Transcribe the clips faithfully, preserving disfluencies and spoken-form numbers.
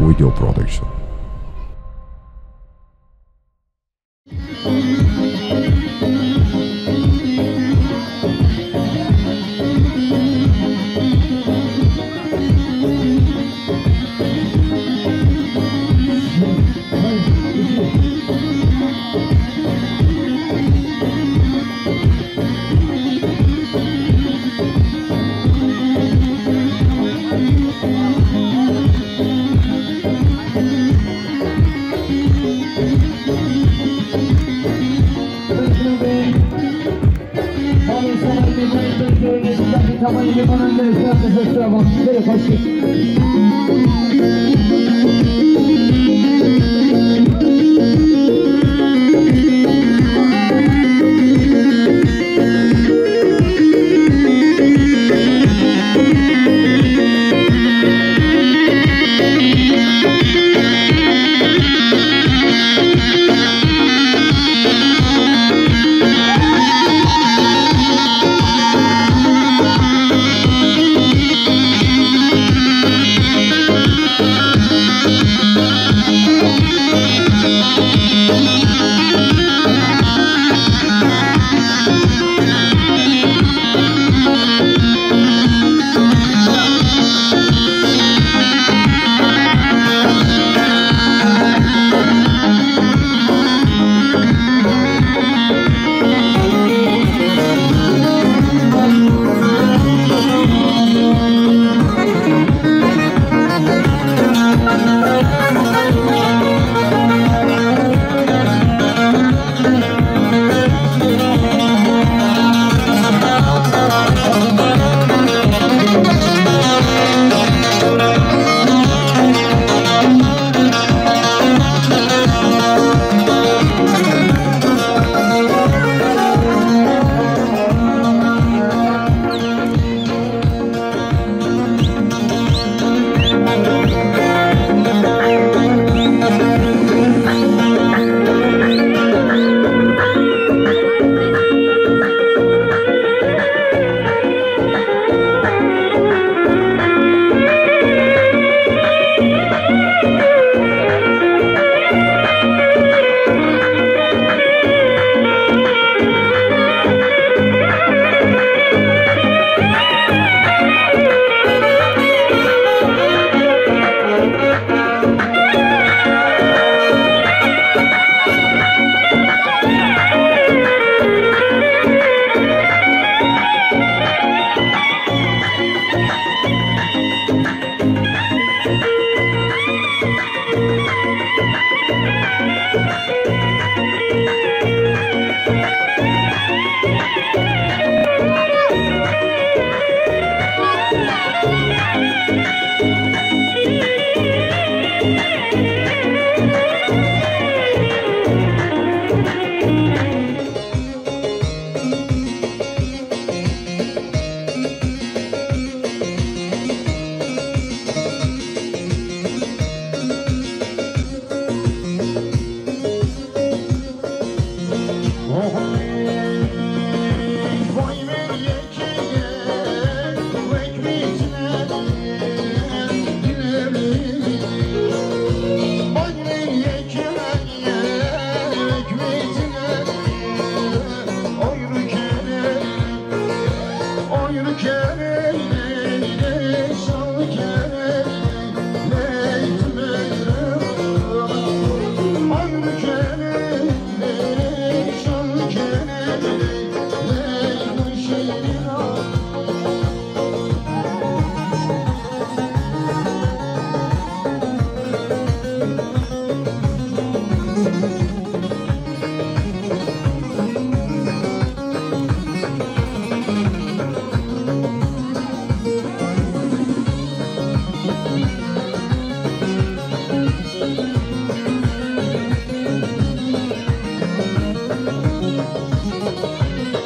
Video Production.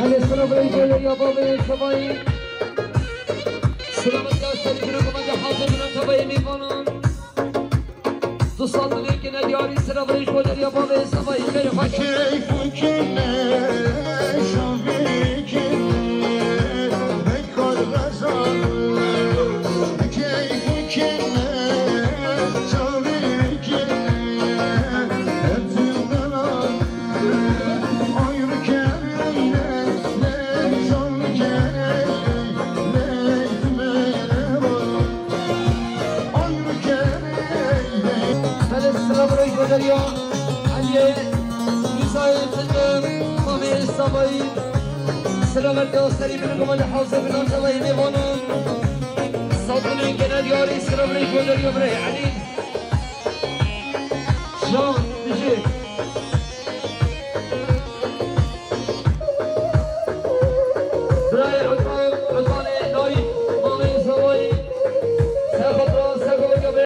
Gelê selav ey gelê ya bavê Sevayî. Selamet ya serî kiro ku me de hazir bûne tevayê mêvanan. Du sal dilê kine diyarî sira virêj bo derya bavê Sevayî. Xêr xweş. Keyf û kine şavê kine, vekar xezal. Keyf û kine şavê Selamet ya serî bin, guman hazir bin, Antalya mêvanan. Sabunên gene diyarî, selamünaleyküm, Derya Birey, Elî. Şan, Dijî. Birayê Utman, Utmanê Narî, Mamê Zavayî. Ser xatira, ser xatira.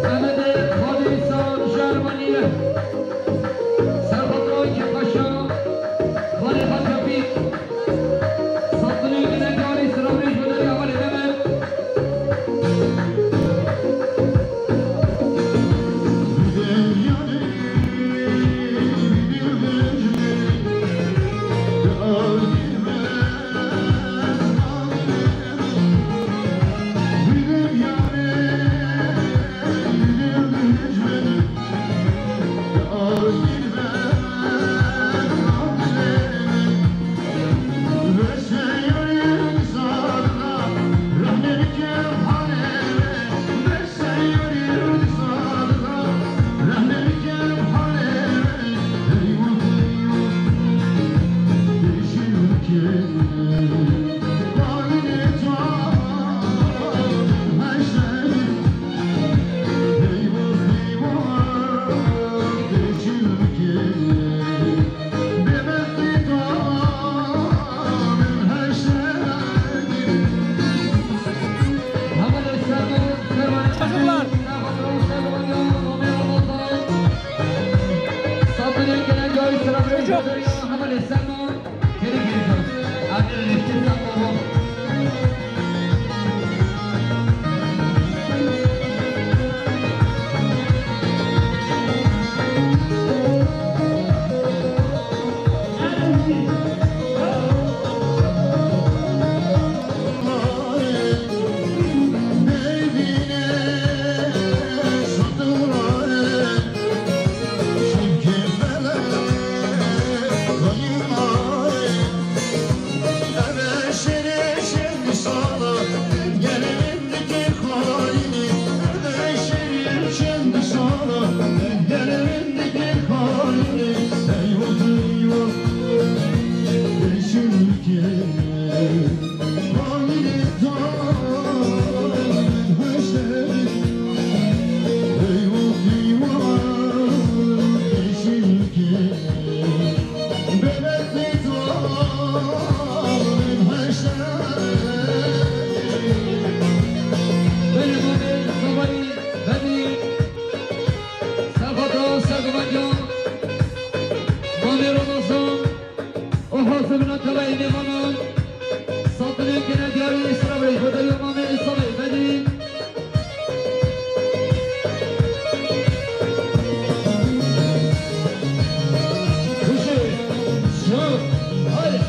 Mehmetê Xalî Sar Şervanî ye. Serxatayê Paşa, Xalî Xalkepî. Satılıyor gene cari sıra beş modeli amal edemem. Çocuklar. Çocuk. Oha, sebina tevayê mêvanan, satinên gene diyarî Îsra Birey, Xwedê ya Mamê Îsabê Bedî. Kuşê, şo, haydi.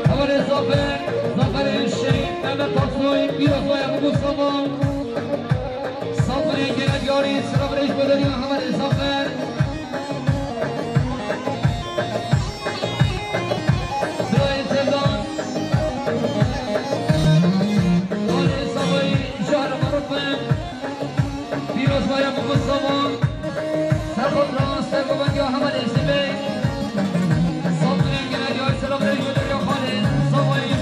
Hevalê Zafer, Zaferê Şehîd Mehmet Aksoy, pîroz baye bi Mustafa. Safirê gelek yarî, silav rêj bedeliya hevalê Zafer. Birayê Sevdan. Hevalê Zavayî, Jahra Maruf. Pîroz baye bi Mustafa. Serxot rast, sergovendiya hevalê Zibê. Safirê gelek yarî, silav rêj bedeliya xalê Zavayî.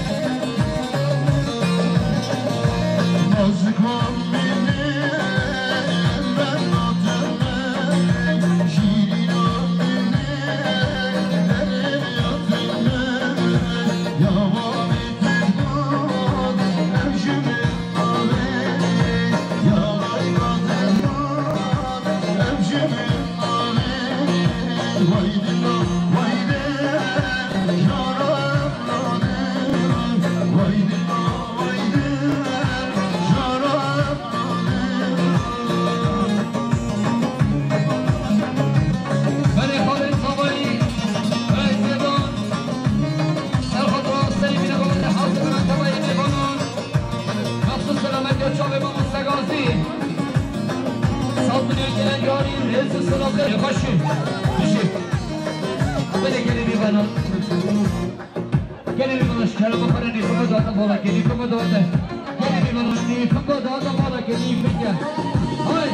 Berê xalên Zavayî, Berê Zêdan, Serxot Rasteyî, bîne xwe bide hewce bine tevayê mêvanan. Mexsûs selametiya çavê mamoste Gazî. Safirê gelek yarî, rêz û silav xêrê xweşî. Bijî. Belê gelê mêvanan. Gelê mêvanan, ji kerema xwe re nîfika date bala, gelî nîfika date. Gelê mêvanan, nîfika date bala, gelî nîfika. Hay!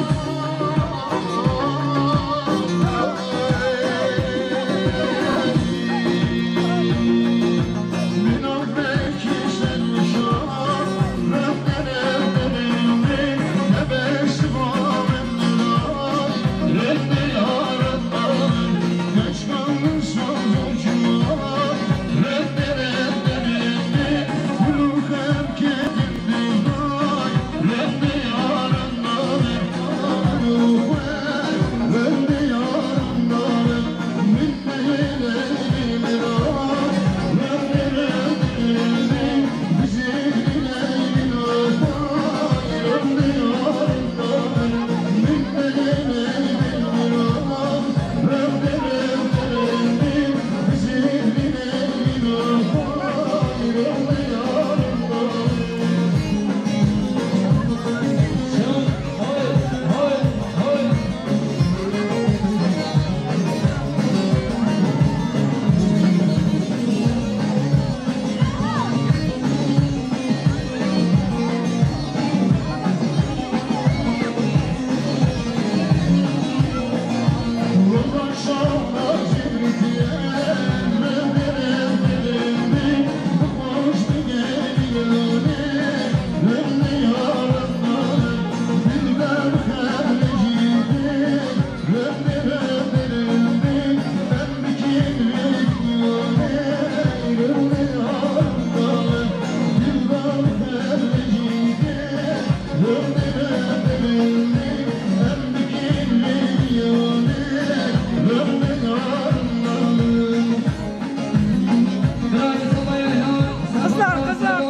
Qızlar, qızlar.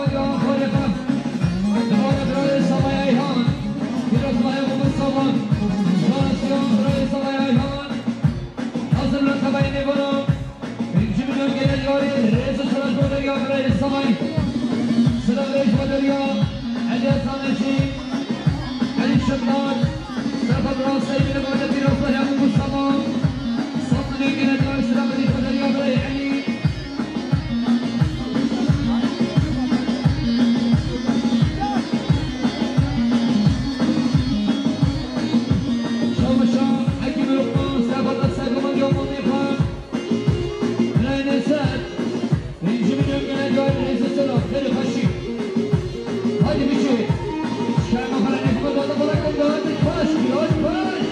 Birinci milyon gelen yarı, rêz û silav ji bo derya birayê Savayî. Silav rêj bo derya, Elî Hasan Eşî, Elî Şirdan, Serhat Rastey, bîne xwe bide pîroz baye bi Mustafa. Sed milyon gelen yarı, silav rêj bo derya birayê Elî. Şameşa, Hekîm Lokman, Serhat Rastey, Goman Yaman Nêpan. Birayê Neset, birinci milyon gelen yarı, rêz û silav, xêr û xweşî. Hadi biçî. Şerma xwe re nêxwe date bala kin, hadi paş, hadi paş.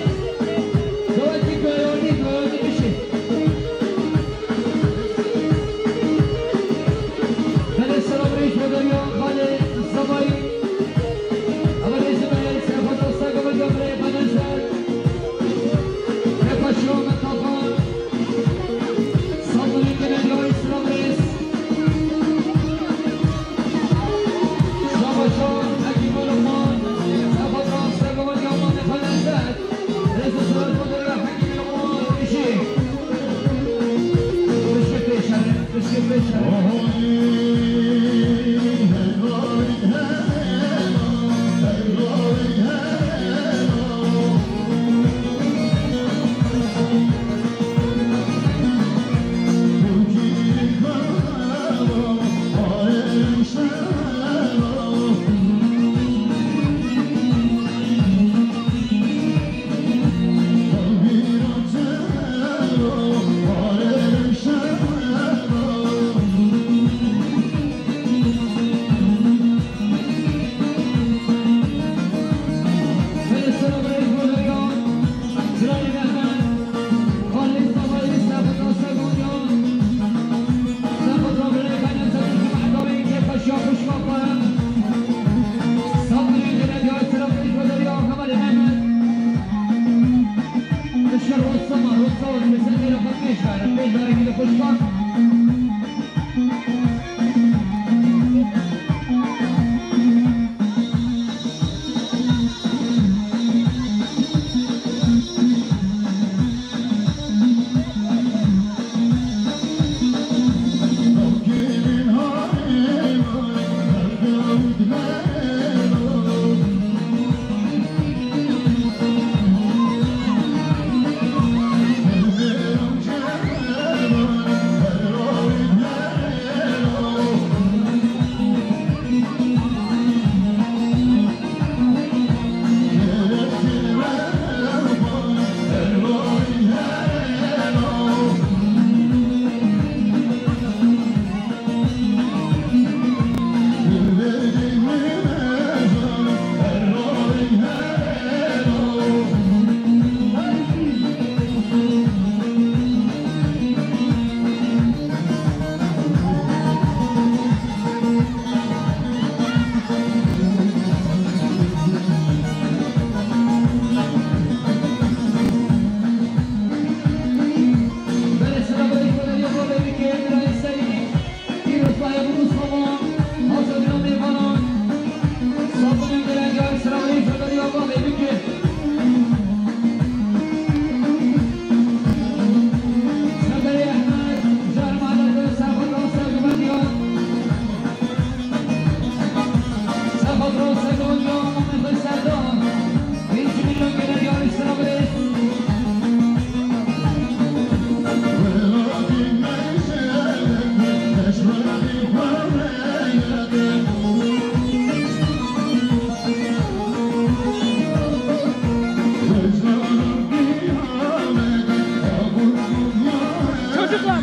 Çocuklar.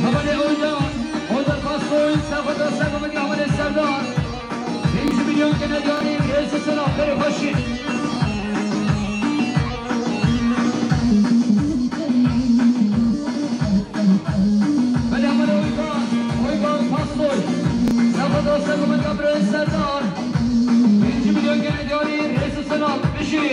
Hevalê Oyda, Oyda Pastoy, Sefada Sefamedî Hevalê Serdar. Pênc milyon gene canî, rêz û selam, berê xweşî. Belê Hevalê Oyda, Oyda Pastoy, Sefada Sefamedî Hevalê Serdar. Pênc milyon gene canî, rêz û selam, bijî.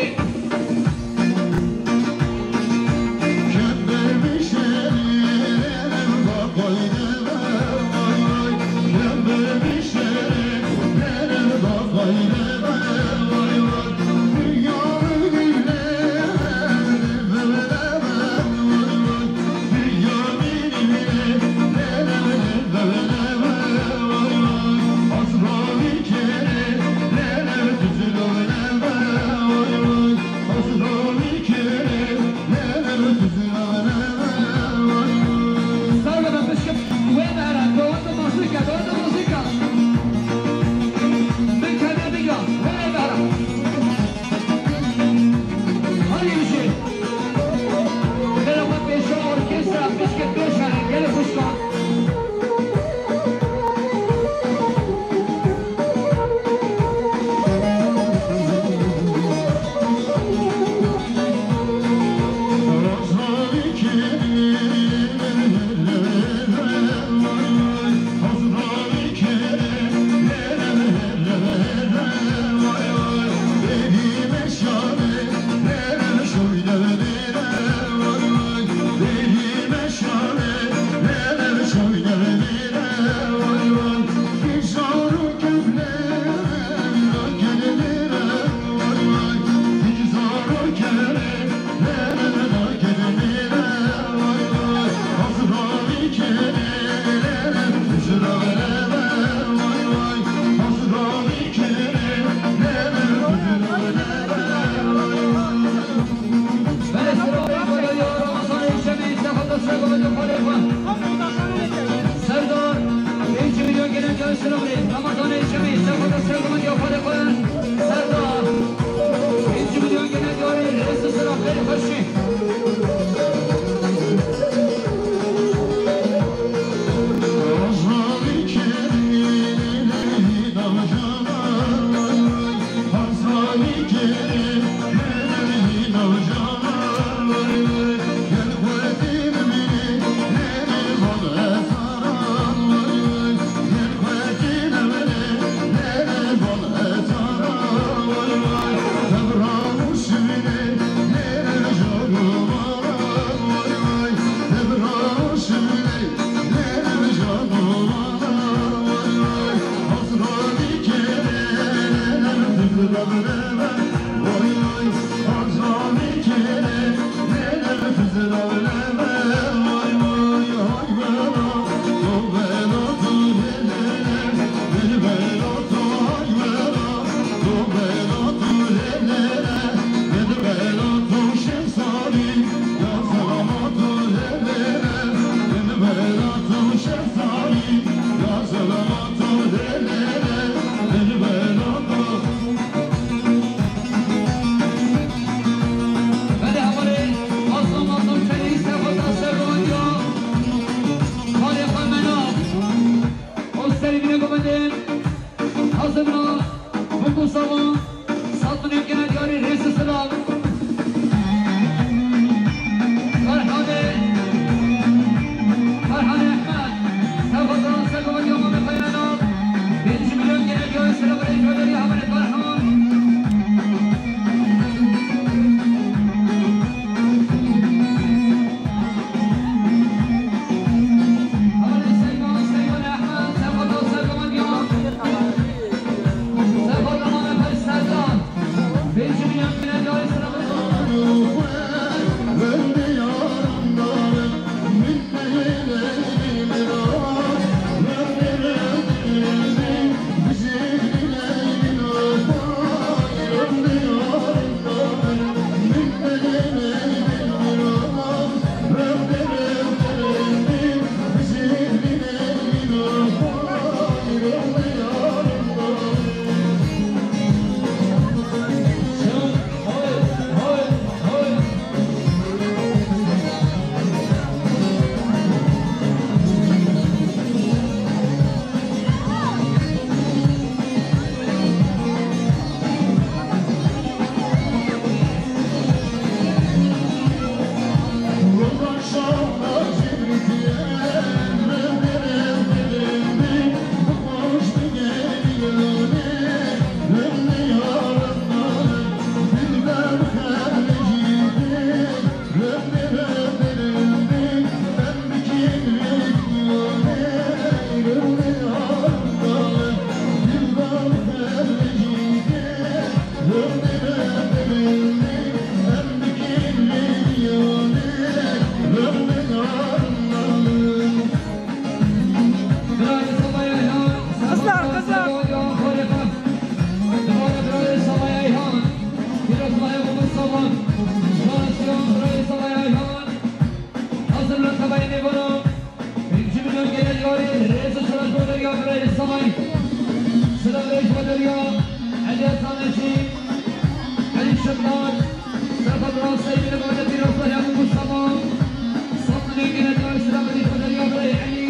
Selamünaleyküm. Ramazan Ecemi, sefa da selamünaleyküm. Serdar. Birinci milyon gene diyor. Resul selam. Beni hoşçi. Hazırla, bu kutsama, satın ülkene diyarı reisi sıra. Ferhane, Ferhane Ahmet, Sefatan Sekovan Yaman Kayana, birinci milyon gene diyarı sıra, burayı şöyle bir hamle Ferhan. Kızlar, kızlar. Hazırlan tabayı ne bunu? Birinci milyon gelen yari, rezu sıra böyle ya, böyle samay. Sıra rezu böyle ya. Hadi sana için. Hadi şunlar. Sıra biraz sevgili böyle bir hafta ya bu zaman. Satın ülkene dön, sıra böyle ya, böyle Ali.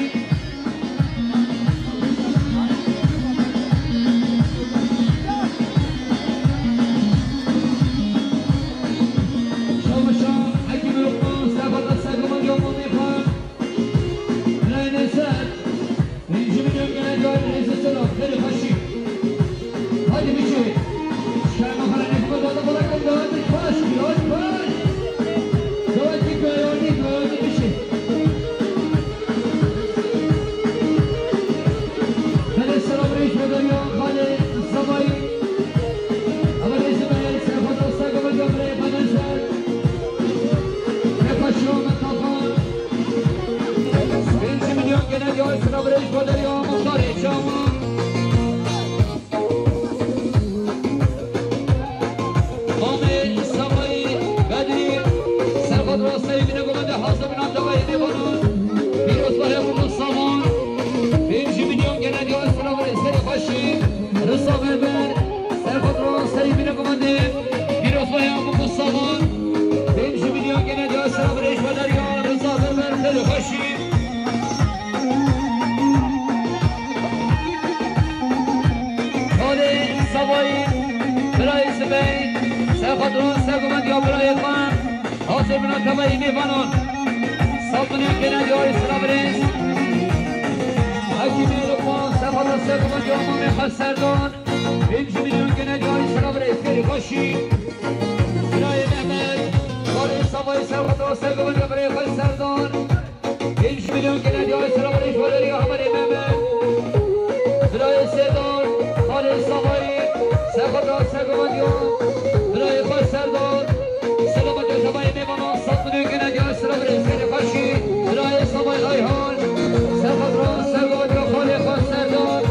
Amê Semayî Bedrî, serxwet rasteyî bîne gomende hazir bînan tevayê nêvanan. Pîrozbahê Mûmû Saman, pêncî milyon gene diyor sıra ve Birayê xwe, hazir bina tevayî mêvanan. Sed milyon gene diyarî sira birêz. Hekîmê Lukman, sefa destê xwe diya mamê xwe serdan. Pênc milyon gene diyarî sira birêz. Gelî xweşî. Birayê Mehmet, xalê Savayî sefa destê xwe diya birayê xwe serdan. Pênc milyon gene diyarî sira birêz. Valerî Amerê Mehmet. Birayê Sêdar, xalê Savayî, sefa destê xwe diya. Birayê xwe serdan. Selamet Gökçebay'ı Mevana, Satlı Döküne, Diyar Sıra Brezgeri Başı, Rayı Sabay Ayhan, Sefa Dran, Sefa Dran, Xalê Xwe Serdar.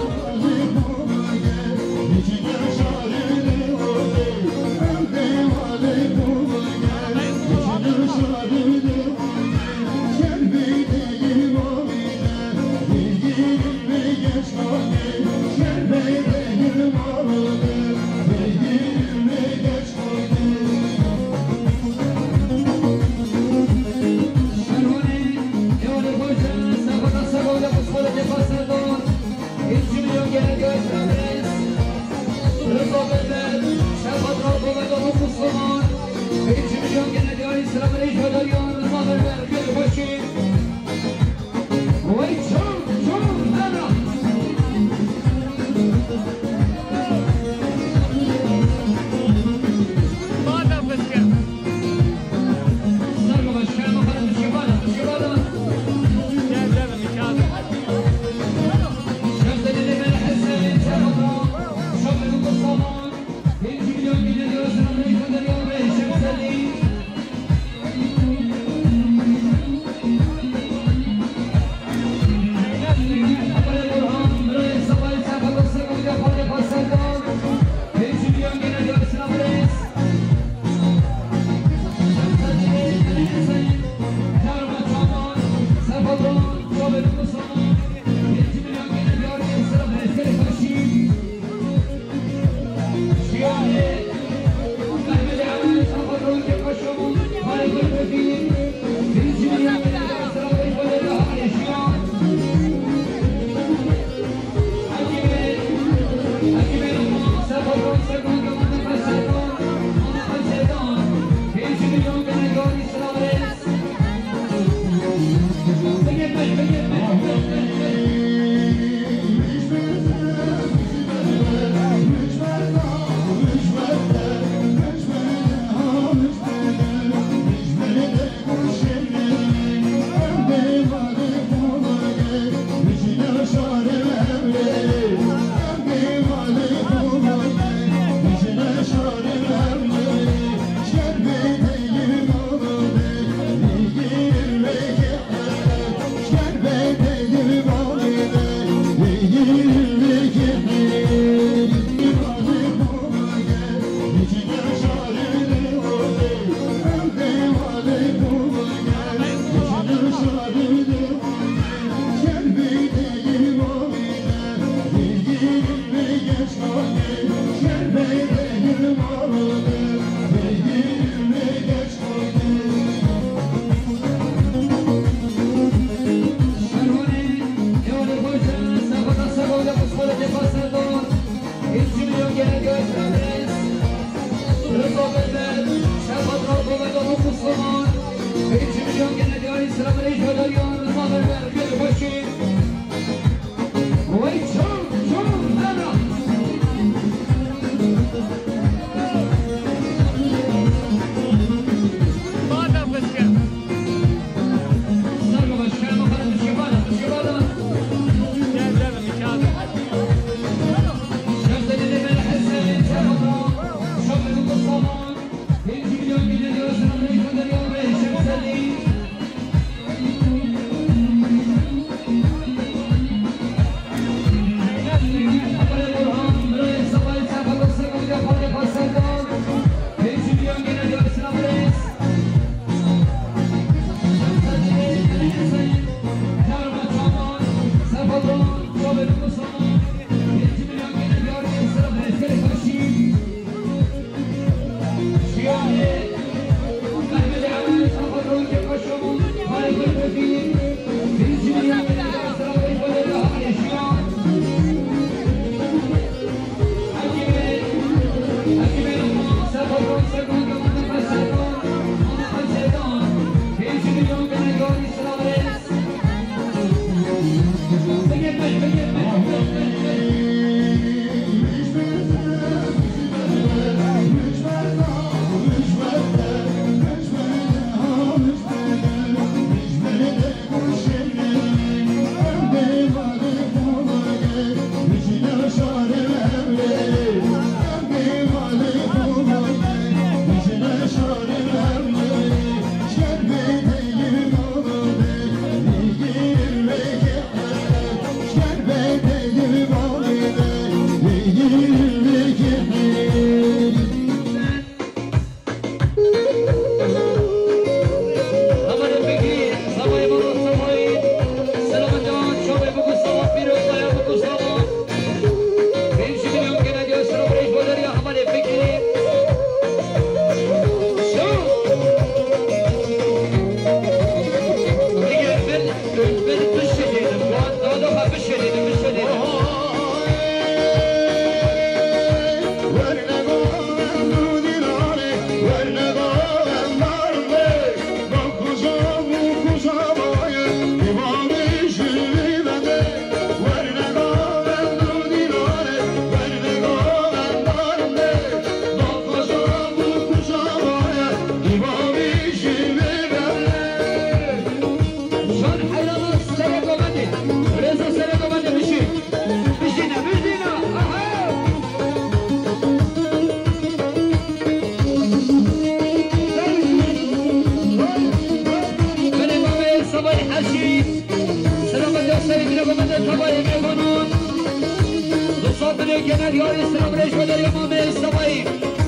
Dilê gener yarî silam rêj ve derê mamê Savayî.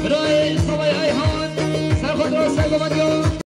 Birayê Savayî Eyhan. Serxwe rasa gomandiya.